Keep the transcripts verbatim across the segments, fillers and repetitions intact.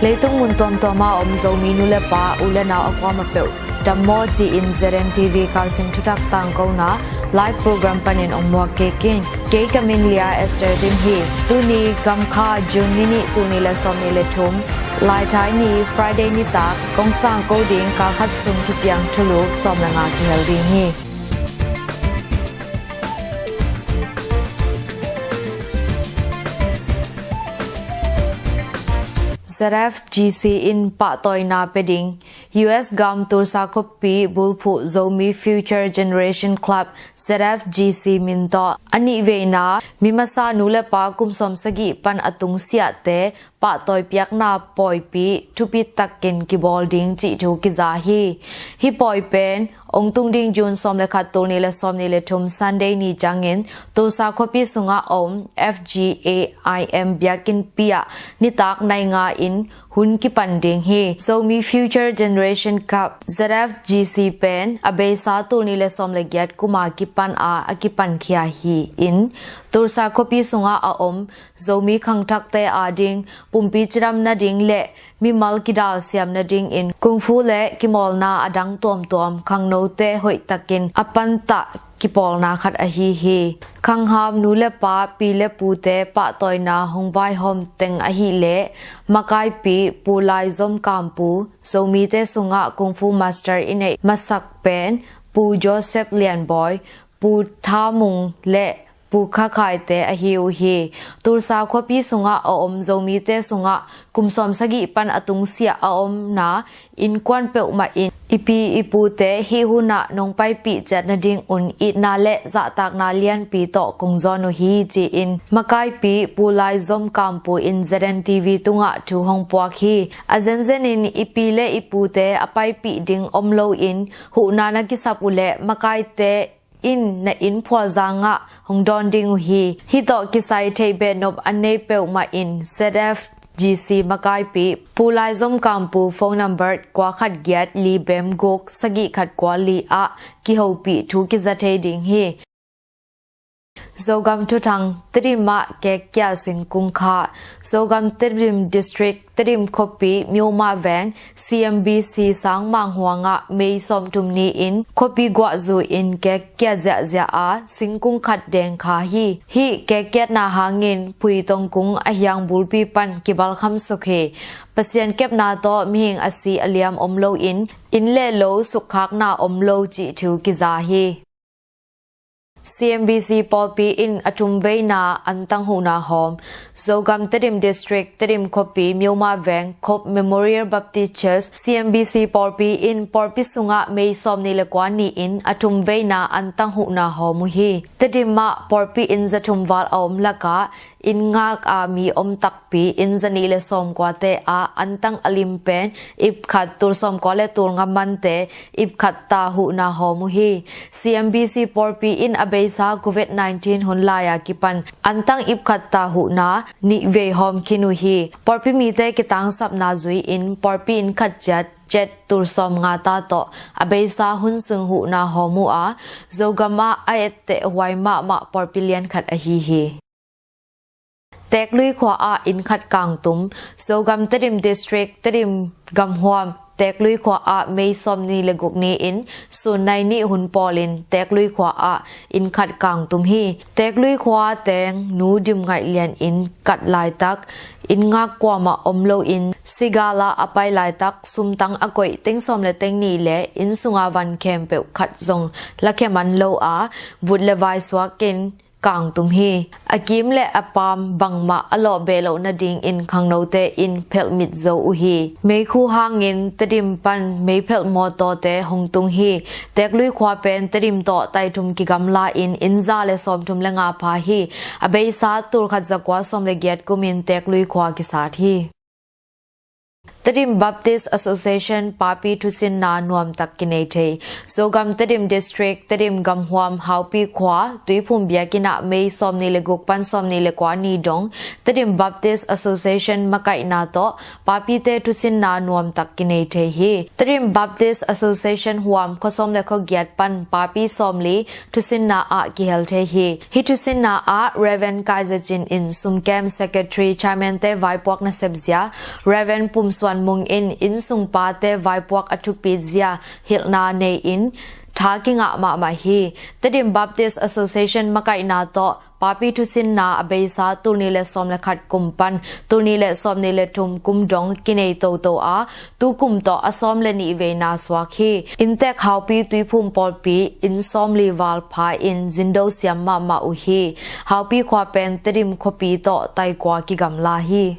Leitung mun tuamtuam a om Zomi nu le pa, u le nau a kuamah peuh dammaw ci-in Z N T V Karsim thutak tangkona live program panin ong muak kik ing. Kei ka min Lia Esther Dim hi. Tuni Gamkha June ni nih, tul nih le sawm nih le thum, Laithai ni, Friday nitak kong tangko ding kalkhat sung thupiang thulu sawm le nga kihel ding hi. Z F G C in pahtawina pia ding. U S gam Tulsa khuapi bulphuh Zomi Future Generation Club, Z F G C min tawh a nihveina mi masa nu le pa kum sawm sagih pan a tung siahte pahtawi piakna pawipi thupi takin kibawl ding cih thu kiza hi. Hih pawi pen ong tung ding June sawm le khat, tul nih le sawm nih le thum, Sunday ni ciangin Tulsa khuapi sungah a om F G A I M biakinnpi ah nitak nai nga in hun kipan ding hi. Zomi Future Generation Club, Z F G C pen a beisa tul nih le sawm le giat kuma kipan a, a kipankhia hi-in Tulsa khuapi sungah a om Zomi khangthakte ading pumpi cidam nading le mimal kidalsiam nadingin kungfu le kimawlna adang tuamtuam khangnote hoihtakin a pantah kipawlna khat ahi hi. Khangham nu le pa, pi le pute pahtawina hong vaihawm teng ahileh makaipi Pu Lai Zom Kampu, Zomite sungah kungfu master i neih masak pen Pu Joseph Lianbawi, Pu Tha Mung le Pu Kha Khaite ahi uh hi. Tulsa khuapi sungah a om Zomite sungah kum sawm sagih pan a tungsiah a omna innkuan peuhmah in i pi i pute hih hunah nong paipih ciat nadingun itna le zahtakna lianpi tawh kong zawn uh hi, ci-in makaipi Pu Lai Zom Kampu in Z N T V tungah thu hong puak hi. A zenzenin i pi le i pute a paipih ding om loin huhna na kisap uhleh makaite in na inn phualzangah hong dawn ding uh hi. Hih tawh kisai theih behnop a nei peuhmah in Z F G C makaipi Pu Lai Zom Kampu phone number kua khat giat li bem guk sagih khat kua li ah kihopih thu kiza thei ding hi. Zogam thuthang. Tedim ah kekkia singkung khah. Zogam Tedim District, Tedim khuapi, Myoma Veng, C M B C sang manghuangah May sawmthum ni-in khuapi guahzu in kekkia ziahziah a singkung khat dengkha hi. Hih kekkiatna hangin phui tongkung a hiang bulpi pan kibalkham suk hi. Pasian kepna tawh mihing a si a liam om loin inn le lo sukkhakna om lo cih thu kiza hi. C M B C pawlpi in a thumveina antang huhna hawm. Zogam Tedim District, Tedim khuapi, Myoma Veng, Khop Memorial Baptist Church, C M B C pawlpi in pawlpi sungah May sawmnih le kua ni-in a thumveina antang huhna hawm uh hi. Tedim ah pawlpi inn zathum val a om lakah inn ngak a mi om takpi inn zanih le sawmkuate ah antang a lim pen ipkhat tul sawmkua le tul nga mante ipkhat ta huhna hawm uh hi. C M B C pawlpi in a beisa covid nineteen hun lai-a kipan antang ipkhat ta huhna nih vei hawm khin uh hi. Pawlpi mite kitangsapna zui-in pawlpi inn khat ciat cet tul sawmnga ta tawh a beisa hun sung huhna hawm uh a, Zogam ah a etteh huai mahmah pawlpi lian khat ahi hi. Teeklui khua ah inn khat kangtum. Zogam Tedim District, Tedim gamhuam Teeklui khua ah May sawmnih le guk ni-in sun nai nih hun pawlin Teeklui khua ah inn khat kangtum hi. Teeklui khua teng Nu Dim Ngaih Lian inn kat laitak inn ngak kuamah om loin sigal ah a pai laitak sumtang a koih teng sawm le teng nih le inn sunga van khempeuh khat zong lakhe man lo a, vut le vai suakin kangtum hi. A kim le a paam bangmah a lawh beh loh nadingin khangnote in phelh mit zo uh hi. Meikhu hangin Tedim pan meiphelh mawtawte hong tung hi. Teeklui khua pen Tedim tawh taithum kigamla in inn za le sawmthum le nga pha hi. A beisa tul khat zakua sawm le giat kumin Teeklui khua kisat hi. Tedim Baptist Association papi thusinna nuamtak kinei thei. Zogam Tedim District, Tedim gamhuam Haupi khua Tuiphum biakinn ah May sawmnih le guk pan sawmnih le kua ni dong Tedim Baptist Association makaihna tawh papite thusinna nuamtak kinei thei hi. Tedim Baptist Association huam khuasawm le khuagiat pan papi sawmli thusinna ah kihel thei hi. Hih thusinna ah Rev. Kai Za Cin in sumkem, Secretary, Chairman te vaipuak nasep zia, Rev. Pum Suan Mung in innsung pate vaipuak a thupit zia hilhna nei in tha kingah mahmah hi. Tedim Baptist Association makaihna tawh papi thusinna a beisa tulnih le sawm le khat kum pan tulnih le sawmnih le thum kum dong kinei toto a, tukum tawh a sawm le nih veina suak hi. Inntek Haupi Tuiphum pawlpi inn sawmli val pha in zindo siam mahmah uh hi. Haupi khua pen Tedim khuapi tawh taikua kigamla hi.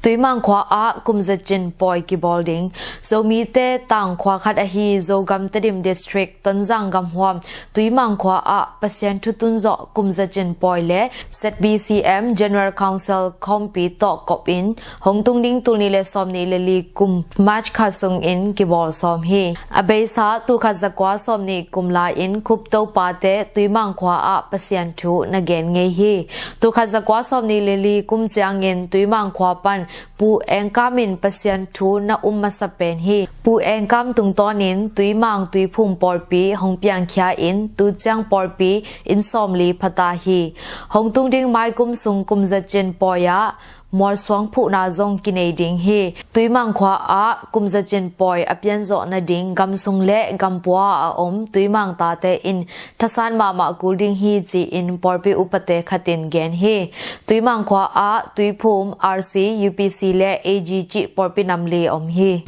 Tuimang khua ah Kum Za Cin pawi kibawl ding. Zomite tangkhua khat ahi Zogam Tedim District, Tonzang gamhuam Tuimang khua ah Pasian thutun zawh Kum Za Cin pawi le Z B C M General Council khawmpi tawh kop in hong tung ding tulnih le sawmnih le li kum March kha sungin kibawl sawm hi. A beisa tulkhat zakua sawmnih kum lai-in Khup Topate Tuimang khua ah Pasian thu na gen ngei hi. Tulkhat zakua sawmnih le li kum ciangin Tuimang khua pan Pu Eng Kam in Pasian thu na um masa pen hi. Pu Eng Kam tungtawnin Tuimang Tuiphum pawlpi hong piangkhia in tu ciang pawlpi inn sawmli phata hi. Hong tung ding maikum sung Kum Za Cin pawi ah mualsuang phuhna zong kinei ding hi. Tuimang khua ah Kum Za Cin pawi a pianzawh nading gamsung le gampua a om Tuimang tate in thasan mahmah kul ding hi ci-in pawlpi upate khatin gen hi. Tuimang khua ah Tuiphum R C, U P C le A G cih pawlpi nam li om hi.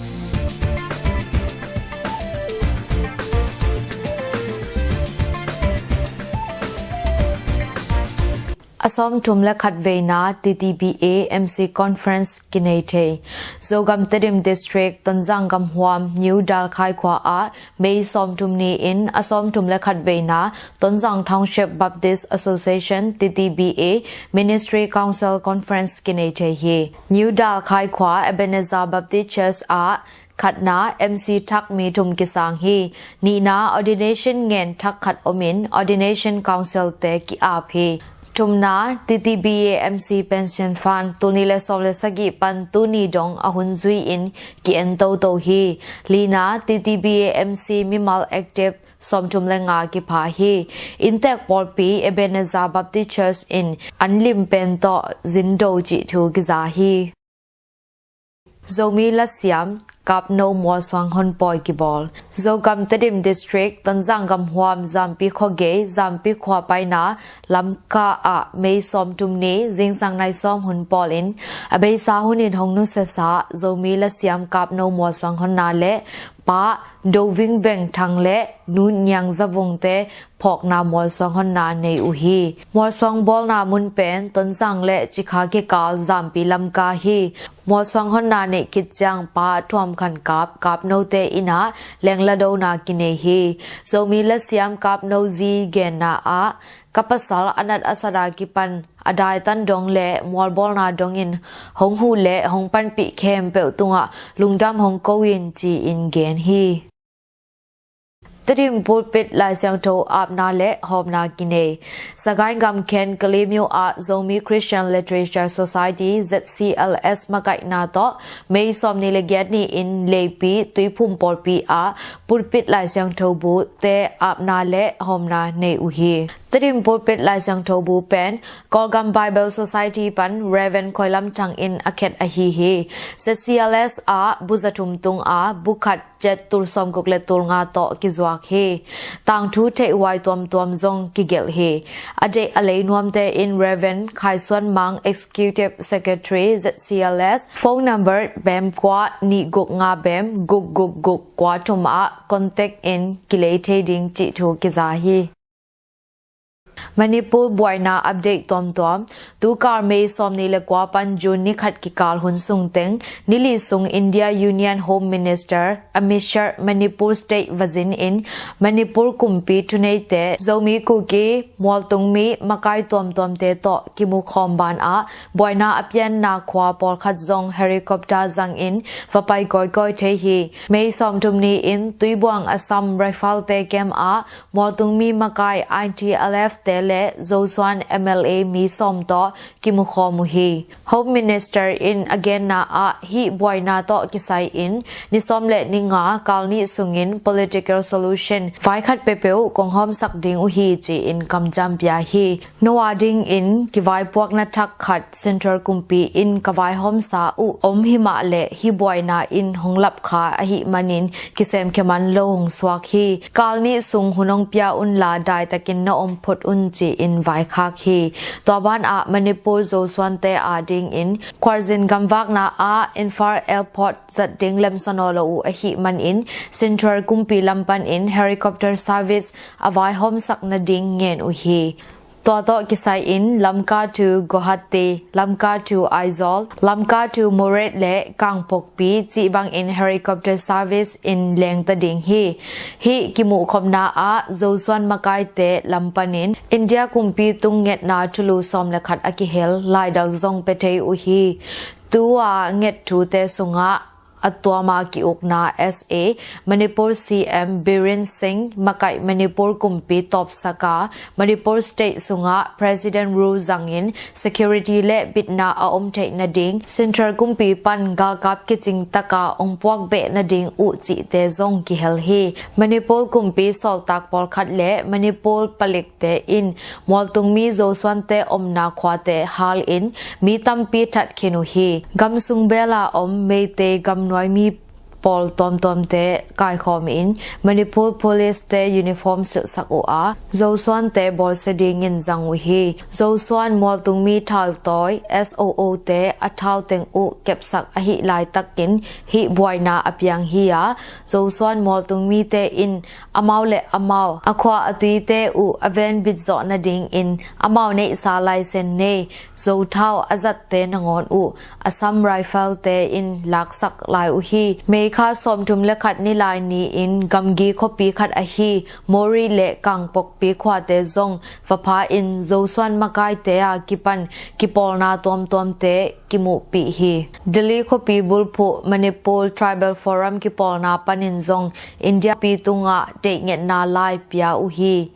A sawmthum le khat veina T T B A M C Conference kinei thei. Zogam Tedim District, Tonzang gamhuam New Dalkhai khua ah May sawmthum ni-in a sawmthum le khat veina Tonzang Township Baptist Association, T T B A, Ministry Council Conference kinei thei hi. New Dalkhai khua Ebenezer Baptist Church ah khatna M C thak mi thum kisang hi. Nihna ordination ngen thak khat omin ordination council te ki-ap hi. Thumna, T T B A M C Pension Fund tulnih le sawm le sagih pan tuni dong a hun zui-in ki-en toto hi. Lina, T T B A M C mimal active sawmthum le nga kipha hi. Inntek pawlpi Ebenezer Baptist Church in an lim pen tawh zindo cih thu kiza hi. Zomi lasiam Kapno mualsuang honpawi kibawl. Zogam Tedim District, Tonzang gamhuam Zampi khuagei Zampi khua paina Lamka ah May sawmthum ni zingsang nai sawm hun pawlin a beisa hunin hong nusiasa Zomi lasiam Kapno mualsuang honna le Pa Do Ving Veng Thang le Nu Niang Za Vung te phawkna mualsuang honna nei uh hi. Mualsuang bawlna mun pen Tonzang le Cikha kikal Zampi Lamka hi. Mualsuang honna neih khit ciang Pa Thuam Khan Kap, Kapno te inn ah lengladona kinei hi. Zomi lasiam Kapno zi genna ah ka pasal a nat a sat a kipan a daitan dong le mualbawlna dongin hong huh le hong panpih khempeuh tungah lungdam hong ko in ci-in gen hi. Tedim Pulpit Lai Siangtho apna le hawmna kinei. Sagaing Gamkhen Kalemyo ah Zomi Christian Literature Society, Z C L S makaihna tawh May sawmnih le giat ni-in Leipi Tuiphum pawlpi ah Pulpit Lai Siangtho bu te apna le hawmna nei uh hi. Tedim Pulpit Lai Siangtho bu pen Kawlgam Bible Society pan Rev. Khoi Lam Thang in a khet ahi hi. Z C L S ah bu zathum tung a bu khat cet tul sawmguk le tul nga tawh kizuak hi. Tangthu theihhuai tuamtuam zong kigelh hi. A deih a lei nuamte in Rev. Khai Suan Mang, Executive Secretary, Z C L S, phone number bem kua nih guk nga bem guk guk guk kua thum ah contact in kilei thei ding cih thu kiza hi. Manipur buaina update tuamtuam. Tukal May sawmnih le kua pan June ni khat kikal hun sungteng, nili sung India Union Home Minister Amit Shah Manipur State va zin in, Manipur kumpi thuneite, Zomi, Kuki, mualtungmi makai tuamtuamte tawh kimukhawm banah buaina a pianna khua pawlkhat zong helicopter zangin va pai kawikawi thei hi. May sawmthum ni-in Tuibuang Assam Rifle-te camp ah mualtungmi makai I T L F-te le Zosuan M L A mi sawm tawh kimukhawm uh hi. Home Minister in a genna ah hih buaina tawh kisai-in ni sawm le ni nga kal nih sungin political solution vai khat peuhpeuh kong hawmsak ding uh hi ci-in kamciam pia hi. No a dingin kivaipuakna thak khat Central kumpi in ka vaihawmsa uh om himah le hih buaina in hong lapkha ahih manin kisemkhia man lo hong suak hi. Kal nih sung hun hong pia unla daitakin na om phot un ci-in vaikhak hi. Tua banah Manipur Zosuante a dingin khualzin gamvakna ah Imphal Airport zat ding lemsa nawn lo uh ahih manin Central kumpi lam panin helicopter service a vaihawmsak nading ngen uh hi. Tua tawh kisai-in Lamka to Guwahati, Lamka to Aizawl, Lamka to Moreh le Kangpokpi cih bangin helicopter service in lengta ding hi. Hih kimuhkhopna ah Zosuan makaite lam panin India kumpi tung ngetna thulu sawm le khat a kihel laidal zong pia thei uh hi. Tu-a nget thute sungah a tuama ki-ukna S A Manipur C M Biren Singh makaih Manipur kumpi tawpsaka Manipur State sungah President Rule zangin security le bitna a om theih nading Central kumpi pan galkap kicing taka ong puak beh nading uh cihte zong kihel hi. Manipur kumpi sawltak pawlkhat le Manipur palik te in mualtungmi Zosuante omna khuate hal in mi tampi that khin uh hi. Gamsung bela om Meitei gamnuai mi pawl tuamtuamte kaikhawm in Manipur Police te uniform silhsak uh a Zosuante bawlsia dingin zang uh hi. Zosuan mualtungmi thautawi S O O te a thau teng uh kepsak ahih laitakin hih buaina a piang hi a Zosuan mualtungmite in amau le amau a khua a tuite uh a venbit zawh nadingin amau neihsa laisen nei Zothau a zatte nangawn uh Assam Rifle-te in laksak lai uh hi. May kha sawmthum le khat nilai ni-in gamgi khuapi khat ahi Moreh le Kangpokpi khuate zong vapha in Zosuan makaite a kipan kipawlna tuamtuamte kimuhpih hi. Delhi khuapi bulphuh Manipur Tribal Forum kipawlna panin zong India pi tungah teihngetna lai pia uh hi.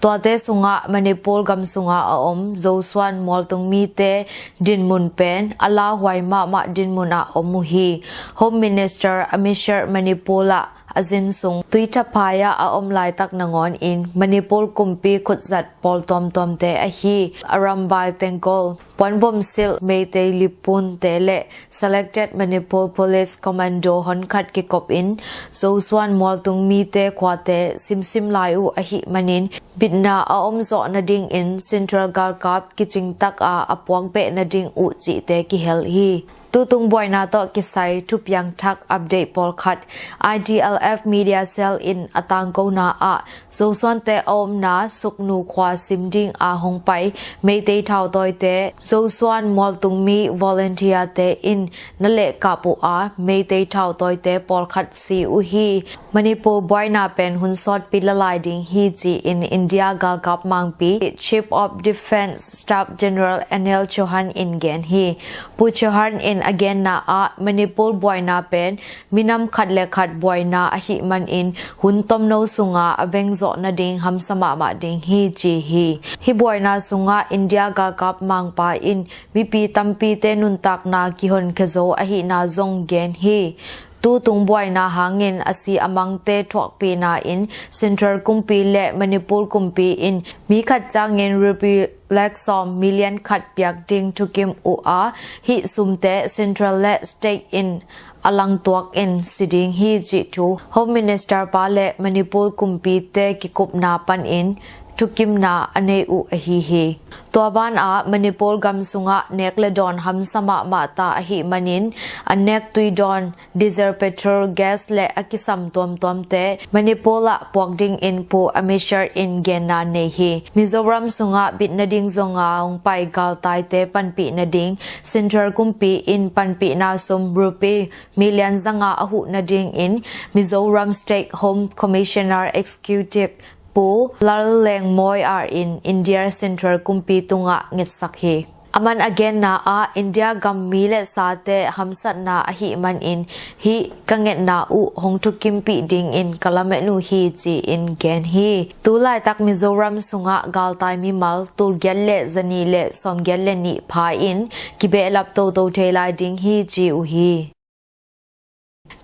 Tuate sungah Manipur gam sunga a om Zosuan mualtung mite dinmun pen a lauhuai mahmah dinmun ah om uh hi. Home Minister Amit Shah Manipur ah a zin sung Tuithaphai ah a om laitak nangawn in Manipur kumpi khutzat pawl tuamtuamte ahi Arambai Tenggol, Puanbomsilh Meitei Lipunte le Selected Manipur Police Commando honkhat kikop in Zosuan mualtung mite khuate simsim lai uh ahih manin bitna a om zawh nadingin Central galkap kicing taka a puak beh nading uh cihte kihel hi. Tutung buaina tawh kisai thupiang thak update pawlkhat. I T L F Media Cell in a tangkona ah Zosuante a omna Suknu khua sim ding a hong pai Meitei thautawite Zosuan mualtung mi volunteer-te in na lehkap uh a Meitei thautawite pawlkhat si uh hi. Manipur buaina pen hun sawtpi lalai ding hi ci-in India galkap mangpi Chief of Defence Staff General Anil Chauhan in gen hi. Pu Chauhan in a genna ah Manipur buaina pen minam khat le khat buaina ahih manin hun tomno sunga a vengzawh nading hamsa mahmah ding hi ci hi. Hih buaina sungah India galkap mangpa in mipi tampite nuntakna kihonkhia zo ahihna zong gen hi. Tutung buaina hangin a si a mangte thuakpihna in Central kumpi le Manipur kumpi in mi khat ciangin rupee lakh sawm million khat piak ding thukim uh a, hih sumte Central le State in a langtuak in si ding hi cih thu Home Minister pa le Manipur kumpite kikupna panin thukimna a nei uh ahi hi. Tua banah Manipur gam sungah nek le dawn hamsa mahmah ta ahih manin, an nek tui dawn, diesel, petrol, gas le a kisam tuamtuamte Manipur ah puak dingin Pu Amit Shah in genna nei hi. Mizoram sungah bit nading zonga hong pai galtaite panpih nading Central kumpi in panpihna sum rupee million zanga a huh nadingin Mizoram State Home Commissioner Executive Pu Lalengmawi Ar in India Central kumpi tungah ngetsak hi. Aman a genna ah India gam mi le sate hamsatna ahih manin hih ka ngetna uh hong thukimpih dingin ka lamen uh hi ci-in gen hi. Tu laitak Mizoram sungah galtai mimal tulgiat le zanih le sawmgiat le nih pha in kibehlap toto thei lai ding hi ci uh hi.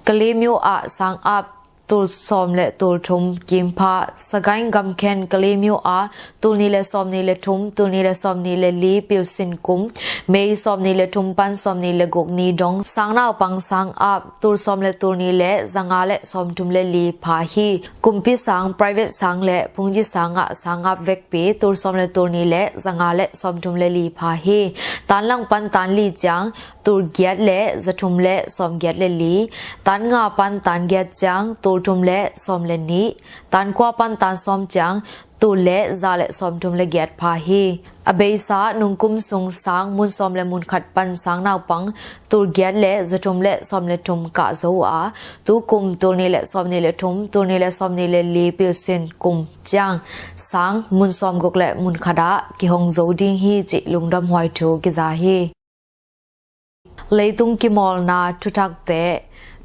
Kalaymyo ah sangap tul sawm le tul thum kim pha. Sagaing gamkhen Kalaymyo ah tul nih le sawmnih le thum, tul nih le sawmnih le li pilsin kum, May sawmnih le thum pan sawmnih le guk ni dong sangnaupang sangap tul sawm le tul nih le zanga le sawmthum le li pha hi. Kumpi sang, private sang le phungji sangah sangap vekpi tul sawm le tul nih le zanga le sawmthum le li pha hi. Tanlang pan tanli ciang tul giat le zathum le sawmgiat le li, tan nga pan tan giat ciang tul thum le sawm le nih, tan kua pan tan sawm ciang tul le za le sawmthum le giat pha hi. A beisa nungkum sung sang mun sawm le mun khat pan sangnaupang tul giat le zathum le sawm le thum kah zo a, tukum tul nih le sawmnih le thum, tul nih le sawmnih le li pilsin kum ciang sang mun sawmguk le mun khat ah kihong zo ding hi cih lungdamhuai thu kiza hi. Leitung kimawlna thuthakte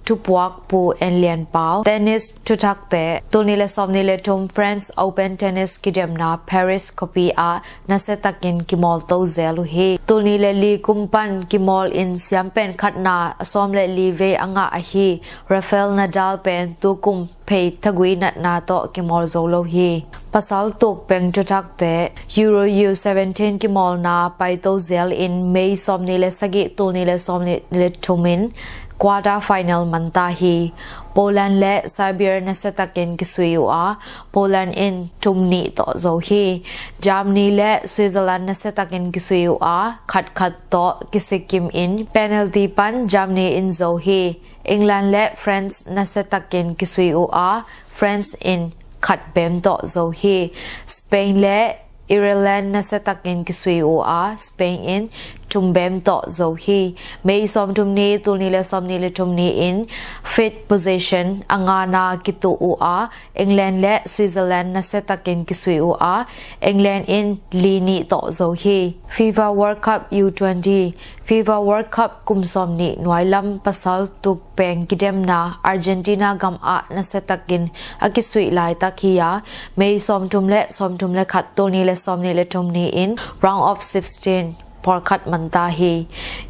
thupuak Pu En Lian Pau. Tennis thuthakte, tul nih le sawmnih le thum French Open Tennis kidemna Paris khuapi ah nasiatakin kimawlto zel uh hi. Tul nih le li kum pan kimawl in siampen khatna a sawm le li vei a ngah ahi Rafael Nadal pen tukum phei thagui natna tawh kimawl zo lo hi. Pasal tukpeng thuthakte, Euro U seventeen kimawlna paito zel in May sawmnih le sagih, tul nih le sawmnih le thum in quarter final manta hi. Poland le Serbia nasiatakin kisui uh a, Poland in thum nih tawh zo hi. Germany le Switzerland nasiatakin kisui uh a, khat khat tawh kisikim in penalty pan Germany in zo hi. England le France nasiatakin kisui uh a, France in khat bem tawh zo hi. Spain le Ireland nasiatakin kisui uh a, Spain in thum bem tawh zo hi. May sawmthum ni, tul nih le sawmnih le thum ni in fifth position a ngana kituh uh a, England le Switzerland nasiatakin kisui uh a, England in li nih tawh zo hi. FIFA World Cup U twenty, FIFA World Cup kum sawmnih nuailam pasal tukpeng kidemna Argentina gam ah nasiatakin a kisuih laitak hi a, May sawmthum le sawmthum le khat, tul nih le sawmnih le thum ni in round of sixteen pawlkhat manta hi.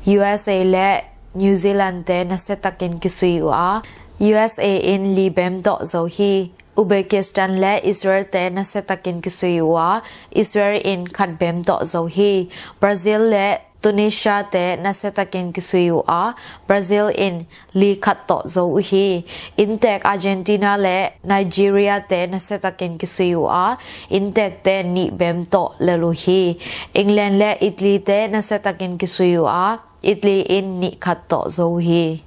U S A le New Zealand te nasiatakin kisui uh a, U S A in li bem tawh zo hi. Uzbekistan le Israel te nasiatakin kisui uh a, Israel in khat bem tawh zo hi. Brazil le Tunisia te nasiatakin kisui uh a, Brazil in li khat tawh zo uh hi. Inntek Argentina le Nigeria te nasiatakin kisui uh a, inntek te nih bem tawh lel uh hi. England le Italy te nasiatakin kisui uh a, Italy in nih khat tawh zo uh hi.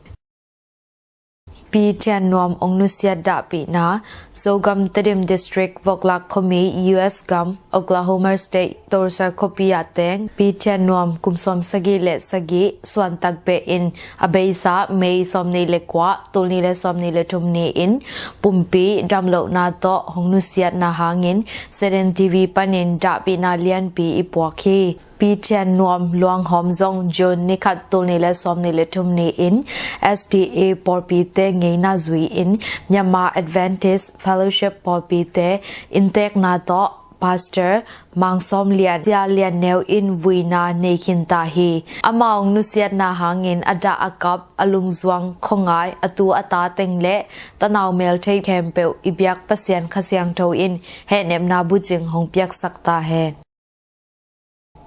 Pi Thian Nuam hong nusiat dahpihna, Zogam Tedim District, Voklak khuami, U S gam, Oklahoma State, Tulsa khuapi ah teng Pi Thian Nuam kum sawm sagih le sagih suantak beh in a beisa May sawmnih le kua, tul nih le sawmnih le thum ni in pumpi damlohna tawh hong nusiatna hangin Z N T V panin dahpihna lianpi i puak hi. Pi Thian Nuam luanghawm zong June ni khat, tul nih le sawmnih le thum ni in S D A pawlpite ngeina zui in Myanmar Adventist Fellowship pawlpite inntekna tawh Pastor Mang Sawm Lian, Sia Lian Neu in vuina nei khinta hi. Amau nusiatna hangin a dah a kap, a lungzuang khuangai, a tu a ta teng le tanau melthei khempeuh i biak Pasian Kha Siangtho in hehnepna bucing hong piaksak ta hen.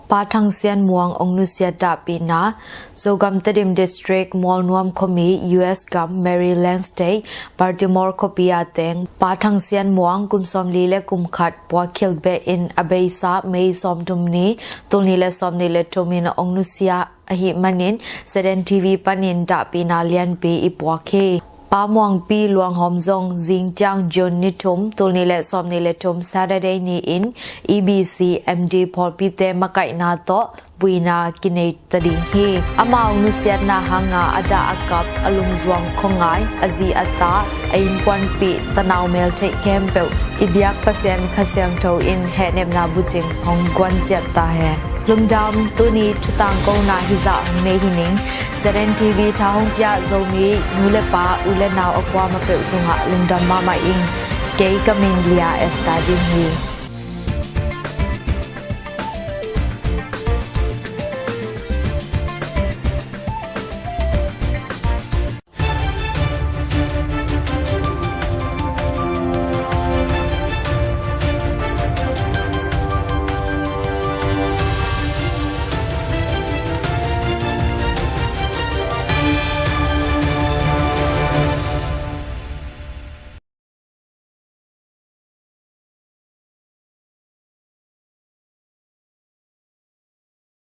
Pa Thang Sian Muang ong nusiat dahpihna. Zogam Tedim District, Mualnuam khuami, U S gam, Maryland State, Baltimore khuapi a teng Pa Thang Sian Muang kum sawmli le kum khat puakhil behin a beisa May sawmthum ni, tulni le sawmni le thum in ong nusia ahih manin Z N T V panin dahpihna lianpi i puak hi. Pa Muangpi luanghawm zong zingtiang June ni thum, tulni le sawmni le thum Saturday ni-in E B C M D pawlpite makaihna tawh vuina kinei ta ding hi. Amau nusiatna hanga a dah a kap, a lungzuang khuangai, a zi a ta, a innkuanpih, tanau meltheih khempeuh i biak Pasian Kha Siangtho in hehnepna bucing hong guan ciat ta hen. Lungdam. Tuni thutangkona hizah hong nei hi ning. Z N T V tha hong pia Zomi nu le pa, u le nau a kuamah peuh tungah lungdam mahmah ing. Kei ka min Lia Esther ding hi.